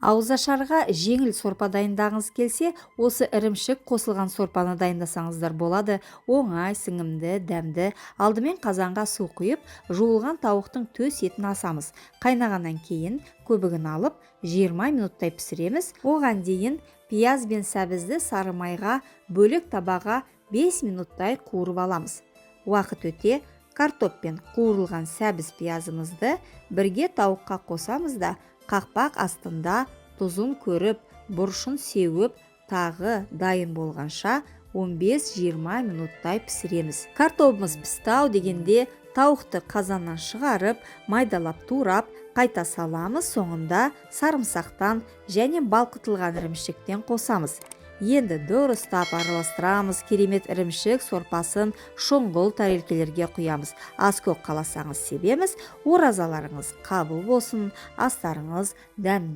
Ауызашарға жеңіл сорпа дайындағыңыз келсе, осы ірімшік қосылған сорпаны дайындасаңыздар болады. Оңай, сіңімді, дәмді. Алдымен қазанға су құйып, жуылған тауықтың төс етін асамыз. Қайнағаннан кейін көбігін алып, 20 минуттай пісіреміз. Оған дейін пияз бен сәбізді сары майға бөлек табаға 5 минуттай қуырып аламыз. Уақыт өте картоп пен қуырылған сәбіз, пиязымызды бірге тауыққа қосамыз да, қақпақ астында тұзын көріп, бұрышын сеуіп, тағы дайын болғанша 15-20 минуттай пісіреміз. Картобымыз пісті-ау дегенде, тауықты қазаннан шығарып, майдалап турап, қайта саламыз. Соңында сарымсақтан және балқытылған ірімшіктен қосамыз. Енді дұрыстап араластырамыз. Керемет ірімшік сорпасын шұңғыл тәрелкелерге құямыз. Ас көк қаласаңыз, себеміз. Оразаларыңыз қабыл болсын, астарыңыз дәмді.